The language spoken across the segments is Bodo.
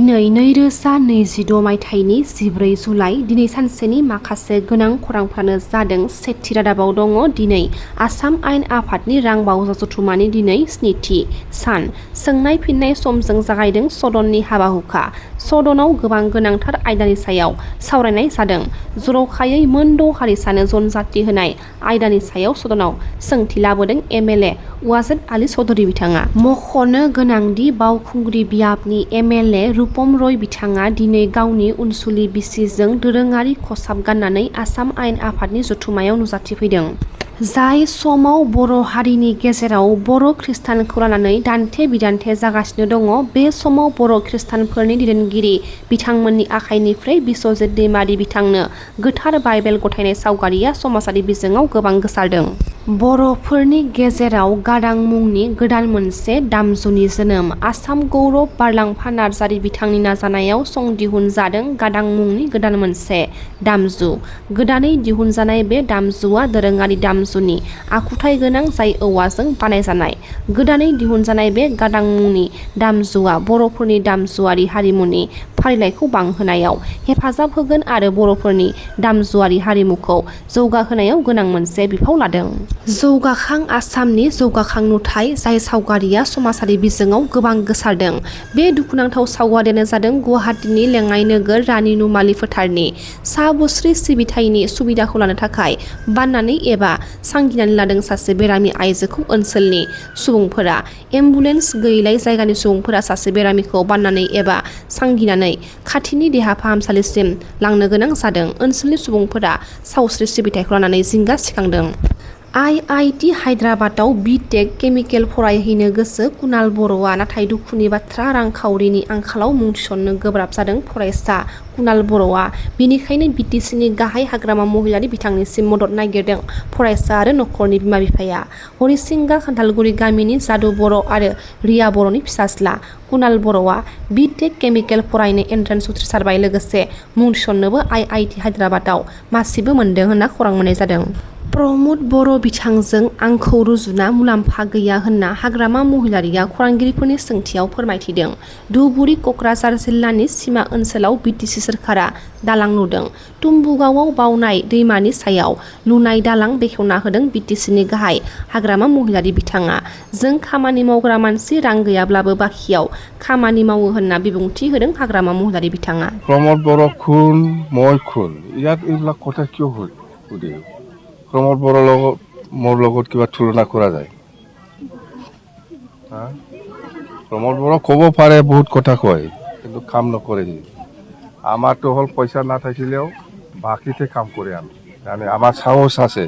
दिनै 2026 मायथाइनि 14 जुलाइ दिनै सानसेनि माखासे गोनां खौरांफ्रानो जादों। सेथि रादाबाव दङ दिनै आसाम आयेन आफादनि रां बावजा जथुमानि दिनै स्निथि सान। सोंनाय फिननाय समजों जागायदों सदननि हाबा-हुखा। सदनाव गोबां गोनांथार आयदानि सायाव सावरायनाय जादों। जर'खायै मोन 6 हारिसानो जनजाति होनाय आयदानि सायाव सदनाव सोंथि लाबोदों एमएलए वाजेद आली चौधुरी बिथाङा। मख'नो गोनांदि बावखुंग्रि बियाबनि एमएलए रुपम रय बिथाङा दिनै गावनि उनसुलि बिसिजों दोरोङारि खसाब गाननानै आसाम आयेन आफादनि जथुमायाव नुजाथिफैदों। जाय समाव बर' हारिनि गेजेराव बर' खृष्टानखौ लानानै दान्थे-बिदान्थे जागासिनो दङ, बे समाव बर' खृष्टानफोरनि दैदेनगिरि बिथांमोननि आखाइनिफ्राय बिस्वजित दैमारि बिथांनो गोथार बाइबेल गथायनाय सावगारिया समाजारि बिजोङाव गोबां गोसारदों। बर'फोरनि गेजेराव गादां मुंनि गोदान मोनसे दामजुनि जोनोम। आसाम गौरब बारलांफा नार्जारि बिथांनि नाजानायाव संदिहुनजादों गादां मुंनि गोदान मोनसे दामजु। गोदानै दिहुनजानाय बे दामजुआ दोरोङारि दामजुनि आखुथाय गोनां, जाय औवाजों बानायजानाय। गोदानै दिहुनजानाय बे गादां मुंनि दामजुआ बर'फोरनि दामजुआरि हारिमुनि फारिलाइखौ बांहोनायाव हेफाजाब होगोन आरो बर'फोरनि दामजुआरि हारिमुखौ जौगाहोनायाव गोनां मोनसे बिफाव लादों। जौगाखां आसामनि जौगाखां नुथाय, जाय सावगारिया समाजारि बिजोङाव गोबां गोसारदों। बे दुखुनांथाव सावगारियानो जादों गुवाहाटीनि लेङाइ नोगोर रानि नुमाली फोथारनि साबस्रि सिबिथायनि सुबिदाखौ लानो थाखाय बाननानै एबा सांगिनानै लादों सासे बेरामि आइजोखौ। ओनसोलनि सुबुंफोरा एम्बुलेन्स गैयैलाय जायगानि सुबुंफोरा सासे बेरामिखौ बाननानै एबा सांगिनानै खाथिनि देहा फाहामसालिसिम लांनो गोनां जादों। ओनसोलनि सुबुंफोरा सावस्रि सिबिथायखौ लानानै जिंगा सिखांदों। आइआइटि हायद्राबादाव बि.टेक केमिकेल फरायहैनो गोसो कुणाल बर'आ, नाथाय दुखुनि बाथ्रा रांखावरिनि आंखालाव मुं थिसननो गोब्राब जादों फरायसा कुणाल बर'आ। बेनिखायनो बिटिसिनि गाहाय हाग्रामा महिलारि बिथांनिसिम मदद नागिरदों फरायसा आरो नखरनि बिमा-बिफाया। हरिसिंगा खान्थालगुरि गामिनि जादु बर' आरो रिया बर'नि फिसाज्ला कुणाल बर'आ बि.टेक केमिकेल फरायनो एन्ट्रेन्स उथ्रिसारबाय। लोगोसे मुं थिसननोबो आइआइटि हायद्राबादाव मासिबो मोनदों होनना खौरां मोननाय जादों। प्रमद बर' बिथांजों आंखौ रुजुना मुलाम्फा गैया होनना हाग्रामा महिलारिया खौरांगिरिफोरनि सोंथियाव फोरमायथिदों। धुबुरी कक्राझार जिल्लानि सिमा ओनसोलाव बिटिसि सोरखारा दालां लुदों। तुम्बुगावआव बावनाय दैमानि सायाव लुनाय दालां बेखेवना होदों बिटिसिनि गाहाय हाग्रामा महिलारि बिथाङा। जों खामानि मावग्रा मानसि, रां गैयाब्लाबो बाखियाव खामानि मावो होनना बिबुंथि होदों हाग्रामा महिलारि बिथाङा। प्रमद बर' खुन, মই খুন, ইয়াত এইবিলাক কথা কিয় সুধে? प्रमद बर' লগত মোৰ লগত কিবা তুলনা কৰা যায়? प्रमद बर' ক'ব পাৰে, বহুত কথা কয়, কিন্তু কাম নকৰে। আমাৰতো হ'ল পইচা নাথাকিলেও বাকীতে কাম কৰে। আমি আমাৰ সাহস আছে।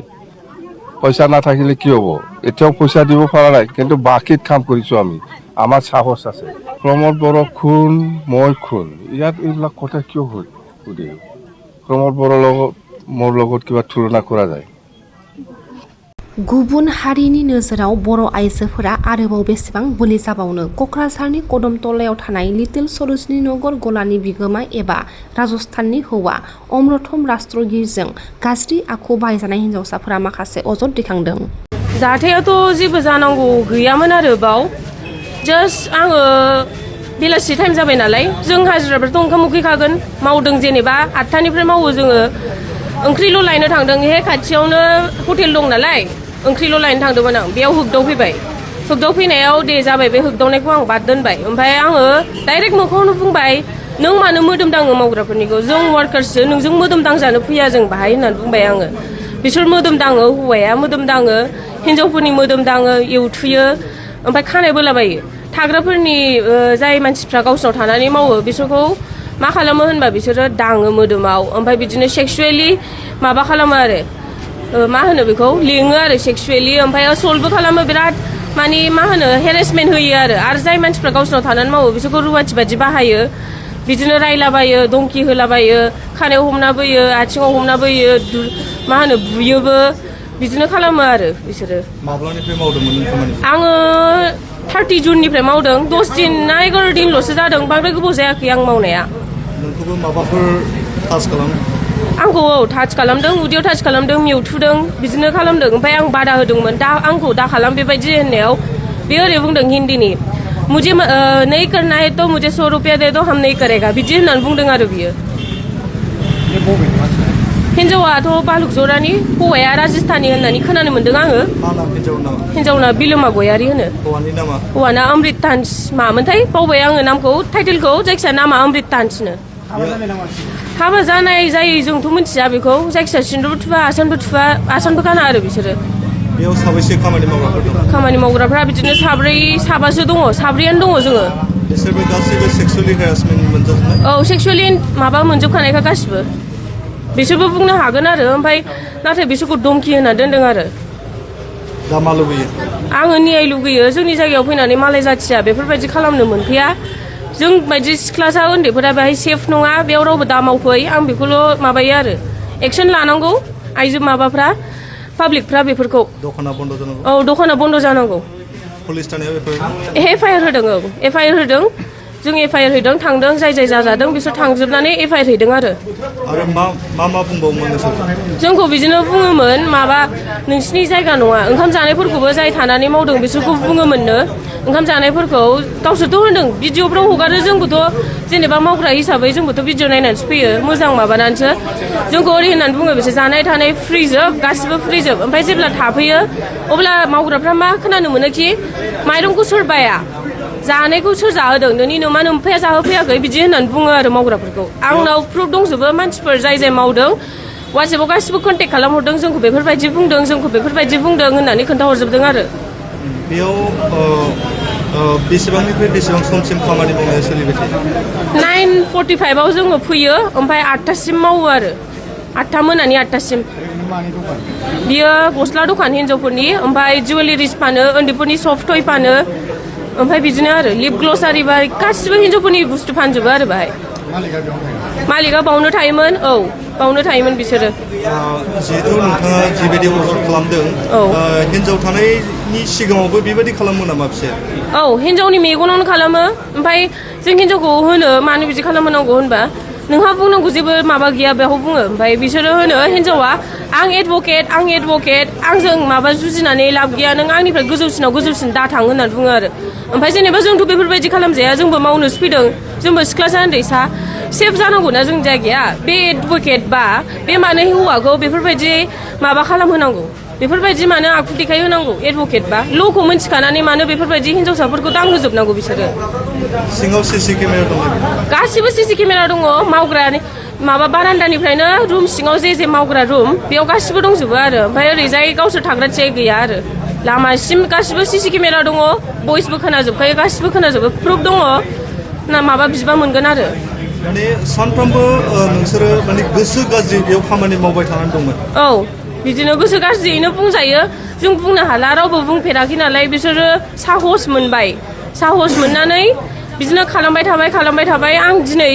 পইচা নাথাকিলে কি হ'ব? এতিয়াও পইচা দিব পৰা নাই, কিন্তু বাকীত কাম কৰিছোঁ আমি। আমাৰ সাহস আছে। प्रमद बर' খুন, মই খুন, ইয়াত এইবিলাক কথা কিয় সুধে? प्रमद बर' লগত মোৰ লগত কিবা তুলনা কৰা যায়? गुबुन हारिनि नोजोराव बर' आइजोफोरा आरोबाव बेसेबां बोलि जाबावनो? कक्राझारनि कदमतलायाव थानाय लिटिल सरोजनी नगर गलानि बिगोमा एबा राजस्थाननि हौवा अमृतम राष्ट्रगिरजों गाज्रि आखु बाहायजानाय हिनजावसाफोरा माखासे अजद दैखांदों। जाथायाथ' जेबो जानांगौ गैयामोन आरो बाव जास्ट आङो बेलासि टाइम जाबाय नालाय, जों हाजिराफोरथ' ओंखाम उखैखागोन, मावदों जेनेबा 8टानिफ्राय मावो जोङो। ओंख्रिल' लायनो थांदों। हे खाथियावनो हटेल दं नालाय, ओंख्रिल' लायनो थांदोंमोन आं। बेयाव होगदाव फैबाय। होगदाव फैनायाव दे जाबाय, बे होगदावनायखौ आं बाद दोनबाय। ओमफ्राय आङो डाइरेक्ट मोखाङावनो बुंबाय, नों मानो मोदोम दाङो मावग्राफोरनिखौ? जों वार्कार्ससो, नोंजों मोदोम दांजानो फैया जों बाहाय होननानै बुंबाय आङो। बिसोर मोदोम दाङो, हौवाया मोदोम दाङो, हिनजावफोरनि मोदोम दाङो, एवथुयो, ओमफ्राय खानाय बोलाबायो। थाग्राफोरनि जाय मानसिफ्रा गावसोरनाव थानानै मावो बिसोरखौ मा खालामो होनबा बिसोरो दाङो मोदोमाव, ओमफ्राय बिदिनो सेक्सुवेलि माबा खालामो आरो मा होनो बेखौ, लिङो आरो सेक्सुवेलि, ओमफ्राय असल्टबो खालामो। बिराद माने मा होनो हेरेसमेन्ट होयो आरो जाय मानसिफ्रा गावसोरनाव थानानै मावो बिसोरखौ रुवाथि बादि बाहायो। बिदिनो रायलाबायो, दंखि होलाबायो, खानायाव हमनाबोयो, आथिङाव हमनाबोयो, मा होनो बुयोबो, बिदिनो खालामो आरो बिसोरो। माब्लानिफ्राय मावदोंमोन खामानि? आङो 30 जुननिफ्राय मावदों। 10 दिन ना 11 दिनल'सो जादों, बांद्राय गोबाव जायाखै आं मावनाया। नोंखौबो माबाफोर टाच खालामो? आंखौ टाच खालामदों, उदैयाव टाच खालामदों, मेउथुदों, बिदिनो खालामदों। ओमफ्राय आं बादा होदोंमोन, दा आंखौ दा खालाम बेबायदि होननायाव बे ओरै बुंदों हिन्दीनि, मुझे नहीं करना है तो मुझे 100 रुपया दे दो हम नहीं करेगा बिदि होननानै बुंदों आरो बियो हिनजावाथ' बालुक जरानि हौवाया राजस्थानी होननानै खोनानो मोन्दों आङो मा नाम हिनजावना बिलोमा गयारि होनो हौवानि नामा हौवाना अमृत तान्स मामोनथाय बावबाय आङो नामखौ टाइटेलखौ जायखिया नामा अमृत तान्सनो हाबा जानाय जायै जोंथ' मिथिया बेखौ जायखिया सिन्दुर थुबा आसानबो गाना आरो बिसोरो बेयाव साबैसे खामानि मावग्राफोर दं खामानि मावग्राफ्रा बिदिनो साबासो दङ साब्रैयानो दङ जोङो बिसोरबो गासैबो सेक्सुवेलि हेरासमेन्ट मोनजोबनाय औ सेक्सुवेलि माबा मोनजोबखानायखा गासिबो बिसोरबो बुंनो हागोन आरो ओमफ्राय नाथाय बिसोरखौ धमकि होना दोनदों आरो दा मा लुबैयो आङो न्याय लुगैयो जोंनि जायगायाव फैनानै मालाय जाथिया बेफोरबायदि खालामनो मोनफैया जों बायदि सिख्लासा उन्दैफोरा बेहाय सेफ नङा बेयाव रावबो दा मावफै आं बेखौल' माबायो आरो एक्सन लानांगौ आइजो माबाफ्रा पाब्लिकफ्रा बेफोरखौ दखाना बन्द जानांगौ औ दखाना बन्द जानांगौ पुलिस थानायाव एफआइआर होदों औ एफआइआर होदों जों एफआइआर हैदों थांदों जाय जाजादों बिसोर थांजोबनानै एफआइआर हैदों आरो मा बुंबावोमोन नोंसोर जोंखौ बिदिनो बुङोमोन माबा नोंसिनि जायगा नङा ओंखाम जानायफोरखौबो जाय थानानै मावदों बिसोरखौ बुङोमोननो ओंखाम जानायफोरखौ गावसोरथ' होनदों भिडिअफ्राव हगारो जोंबोथ' जेनेबा मावग्रा हिसाबै जोंबोथ' भिडिअ नायनानैसो फैयो मोजां माबानानैसो जोंखौ ओरै होननानै बुङो बिसोर जानाय थानाय फ्रिजोब गासिबो फ्रिजोब ओमफ्राय जेब्ला थाफैयो अब्ला मावग्राफ्रा मा खोनानो मोनोखि माइरंखौ सोर बाया जानायखौ सोर जाहोदों नोंनि नमा नोम्फाया जाहोफैयाखै बिदि होननानै बुङो आरो मावग्राफोरखौ आंनाव प्रुफ दंजोबो मानसिफोर जाय मावदों वाट्सएपाव गासिबो कन्टेक्ट खालामहरदों जोंखौ बेफोरबायदि बुंदों होननानै खोन्थाहरजोबदों आरो बेयाव बेसेबांनिफ्राय बेसेबां समसिम खामानि मावनाया सोलिबाय थायो 9:45 जोङो फैयो ओमफ्राय 8टासिम मावो आरो 8टा मोनानि 8टासिम बियो गस्ला दखान हिनजावफोरनि ओमफ्राय जुवेलारिस फानो उन्दैफोरनि सफ्ट टय फानो ओमफ्राय बिदिनो आरो लिप ग्लसारि बा गासिबो हिनजावफोरनि बुस्थु फानजोबो आरो बाहाय मालिका बावनो थायोमोन औ बावनो थायोमोन बिसोरो जिहेतु नोंथाङा जिबायदि अर्डार खालामदों हिनजाव थानायनि सिगाङावबो बेबायदि खालामो नामा बिसोर औ हिनजावनि मेगनावनो खालामो ओमफ्राय जों हिनजावखौ होनो मानो बिदि खालामनांगौ होनबा नोंहा बुंनांगौ जेबो माबा गैया बेयाव बुङो ओमफ्राय बिसोरो होनो हिनजावा आं एडभकेट आंजों माबा जुजिनानै लाब गैया नों आंनिफ्राय गोजौसिन दा थां होननानै बुङो आरो ओमफ्राय जेनेबा जोंथ' बेफोरबायदि खालामजाया जोंबो मावनोसो फैदों जोंबो सिख्लासा उन्दैसा सेफ जानांगौना जोंनि जायगाया बे एडभकेट बा बे मानो हौवाखौ बेफोरबायदि माबा खालामहोनांगौ बेफोरबायदि मानो आखु देखाय होनांगौ एडभकेट बा ल'खौ मिन्थिखानानै मानो बेफोरबायदि हिनजावसाफोरखौ दांहोजोबनांगौ बिसोरो सिङाव सिसि केमेरा दं गासिबो सिसि केमेरा दङ मावग्रानि माबा बारान्दानिफ्रायनो रुम सिङाव जे मावग्रा रुम बेयाव गासिबो दंजोबो आरो ओमफ्राय ओरैजाय गावसोर थाग्रा थियाय गैया आरो लामासिम गासिबो सिसि केमेरा दङ भइसबो खोनाजोबखायो गासिबो खोनाजोबो प्रुफ दङ ना माबा बिबा मोनगोन आरो माने सानफ्रोमबो नोंसोरो माने गोसो गाज्रि बेयाव खामानि मावबाय थानानै दंमोन औ बिदिनो गोसो गाज्रियैनो बुंजायो जों बुंनो हाला रावबो बुंफेराखै नालाय बिसोरो साहस मोननानै बिदिनो खालामबाय थाबाय आं दिनै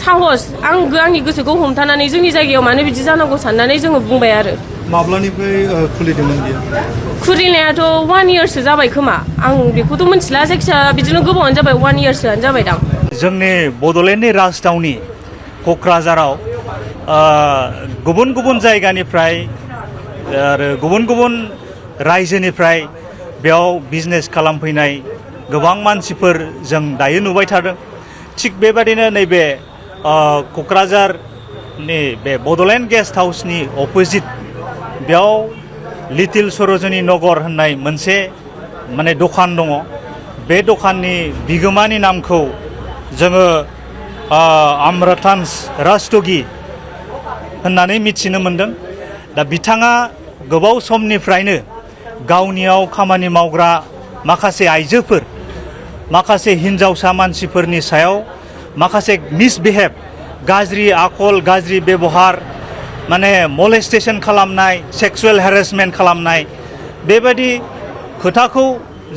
साहस आंनि गोसोखौ हमथानानै जोंनि जायगायाव मानो बिदि जानांगौ साननानै जोङो बुंबाय आरो माब्लानिफ्राय खुलिदोंमोन बियो खुलिनायाथ' 1 इयारसो जाबाय खोमा आं बेखौथ' मिथिला जायखिया बिदिनो गोबावानो जाबाय 1 इयारसोआनो जाबाय दां जोंनि बड'लेण्डनि राजथावनि क'क्राझाराव गुबुन जायगानिफ्राय आरो गुबुन रायजोनिफ्राय बेयाव बिजनेस खालामफैनाय गोबां मानसिफोर जों दायो नुबाय थादों थिग बेबादिनो नैबे क'क्राझारनि बे बड'लेण्ड गेस्ट हाउसनि अपोजिट बेयाव लिटिल सरजनी नगर होननाय मोनसे माने दखान दङ बे दखाननि बिगोमानि नामखौ जोङो आम्रतान्स राजथगि होननानै मिथिनो मोनदों दा बिथाङा गोबाव समनिफ्रायनो गावनियाव खामानि मावग्रा माखासे आइजोफोर माखासे हिन्जावसा मानसिफोरनि सायाव माखासे मिसबिहेभ गाज्रि आखल गाज्रि बेबहार माने मलेस्टेसन खालामनाय सेक्सुवेल हेरेसमेन्ट खालामनाय बेबायदि खोथाखौ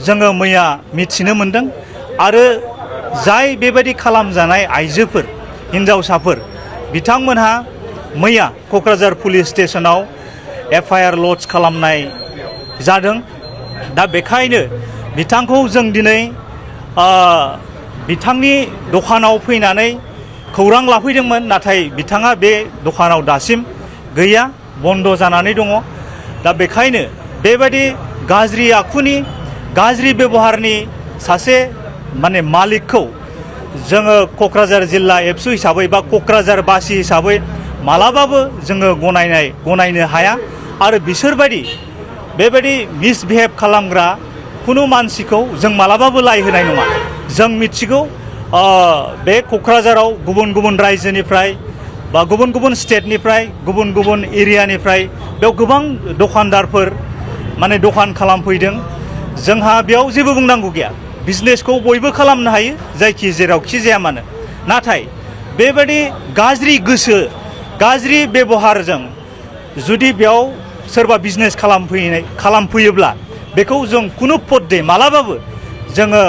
जोङो मैया मिथिनो मोनदों आरो जाय बेबायदि खालामजानाय आइजोफोर हिन्जावसाफोर बिथांमोनहा मैया क'क्राझार पुलिस स्टेशनाव एफआइआर लड्ज खालामनाय जादों दा बेखायनो बिथांखौ जों दिनै बिथांनि दखानाव फैनानै खौरां लाफैदोंमोन नाथाय बिथाङा बे दखानाव दासिम गैया बन्द जानानै दङ दा बेखायनो बेबायदि गाज्रि आखुनि गाज्रि बेबहारनि सासे माने मालिकखौ जोङो क'क्राझार जिल्ला एबसु हिसाबै बा क'क्राझार बासि हिसाबै मालाबाबो जोङो गनायनो हाया आरो बिसोरबायदि बेबायदि मिसबिहेभ खालामग्रा खुनु मानसिखौ जों मालाबाबो लाय होनाय नङा। जों मिथिगौ बे क'क्राझाराव गुबुन गुबुन रायजोनिफ्राय बा गुबुन गुबुन स्टेटनिफ्राय गुबुन गुबुन एरियानिफ्राय बेयाव गोबां दखानदारफोर माने दखान खालामफैदों। जोंहा बेयाव जेबो बुंनांगौ गैया, बिजनेसखौ बयबो खालामनो हायो जायखि जेरावखि जाया मानो। नाथाय बेबायदि गाज्रि गोसो गाज्रि बेबहारजों जुदि बेयाव सोरबा बिजनेस खालामफैयोब्ला बेखौ जों खुनु पद्धति मालाबाबो जोङो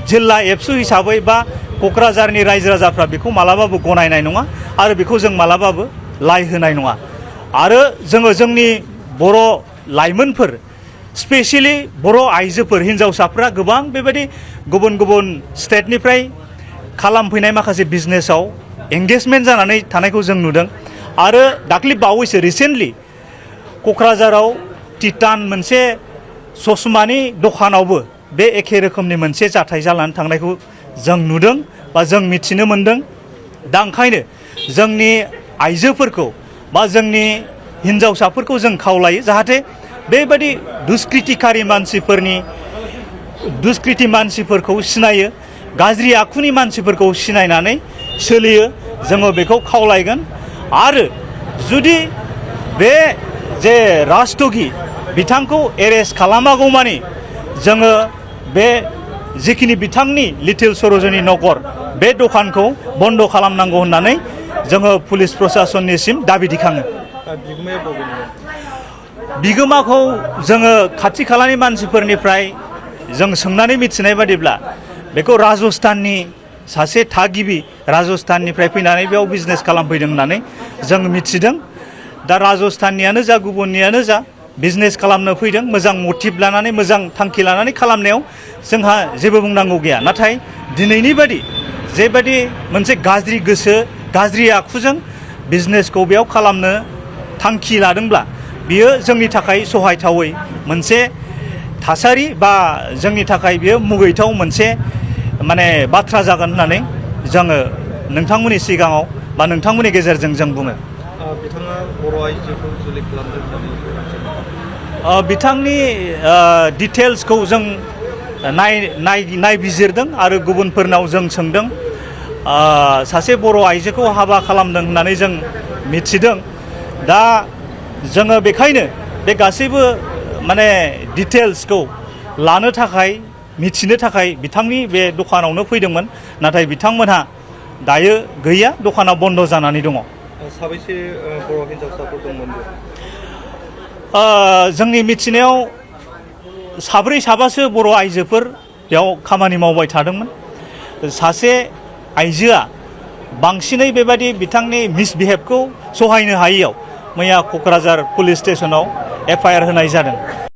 जिल्ला एबसु हिसाबै बा क'क्राझारनि रायजो राजाफ्रा बेखौ मालाबाबो गनायनाय नङा आरो बेखौ जों मालाबाबो लाय होनाय नङा। आरो जोङो जोंनि बर' लाइमोनफोर स्पेसियेलि बर' आइजोफोर हिन्जावसाफ्रा गोबां बेबायदि गुबुन गुबुन स्टेटनिफ्राय खालामफैनाय माखासे बिजनेसाव एंगेजमेन्ट जानानै थानायखौ जों नुदों। आरो दाख्लि बावैसो रिसेन्टलि क'क्राझाराव टिटान मोनसे ससमानि दखानावबो बे एखे रोखोमनि मोनसे जाथाय जानानै थांनायखौ जों नुदों बा जों मिथिनो मोनदों। दा ओंखायनो जोंनि आइजोफोरखौ बा जोंनि हिन्जावसाफोरखौ जों खावलायो जाहाथे बेबायदि दुष्कृति मानसिफोरखौ सिनायो, गाज्रि आखुनि मानसिफोरखौ सिनायनानै सोलियो, जोङो बेखौ खावलायगोन। आरो जुदि बे जे राजदगि बिथांखौ एरेस्ट खालामागौमानि जोङो बे जिखिनि बिथांनि लिटिल सर'जनी नगर बे दखानखौ बन्द' खालामनांगौ होननानै जोङो पुलिस प्रशासननिसिम दाबि दिखाङो। बिगोमाखौ जोङो खाथि खालानि मानसिफोरनिफ्राय जों सोंनानै मिथिनाय बादिब्ला बेखौ राजस्थाननि सासे थागिबि राजस्थाननिफ्राय फैनानै बेयाव बिजनेस खालामफैदों होननानै जों मिथिदों। दा राजस्थाननियानो जा गुबुननियानो जा बिजनेस खालामनो फैदों, मोजां मटिभ लानानै मोजां थांखि लानानै खालामनायाव जोंहा जेबो बुंनांगौ गैया। नाथाय दिनैनि बादि जेबादि मोनसे गाज्रि गोसो गाज्रि आखुजों बिजनेसखौ बेयाव खालामनो थांखि लादोंब्ला बियो जोंनि थाखाय सहायथावै मोनसे थासारि बा जोंनि थाखाय बियो मुगैथाव मोनसे माने बाथ्रा जागोन होननानै जोङो नोंथांमोननि सिगाङाव बा नोंथांमोननि गेजेरजों जों बुङो। बिथाङा बर' आइजोखौ जुलि खालामदों होननानै बिथांनि डिटेल्सखौ जों नायबिजिरदों आरो गुबुनफोरनाव जों सोंदों। सासे बर' आइजोखौ हाबा खालामदों होननानै जों मिथिदों। दा जोङो बेखायनो बे गासैबो माने डिटेल्सखौ लानो थाखाय मिथिनो थाखाय बिथांनि बे दखानावनो फैदोंमोन। नाथाय बिथांमोनहा दायो गैया, दखाना बन्द' जानानै दङ। साबैसे बर' हिन्जावसाफोर दंमोन? जोंनि मिथिनायाव साब्रै साबासो बर' आइजोफोर बेयाव खामानि मावबाय थादोंमोन। सासे आइजोआ बांसिनै बेबायदि बिथांनि मिसबिहेभखौ सहायनो हायैयाव मैया क'क्राझार पुलिस स्टेसनाव FIR होनाय जादों।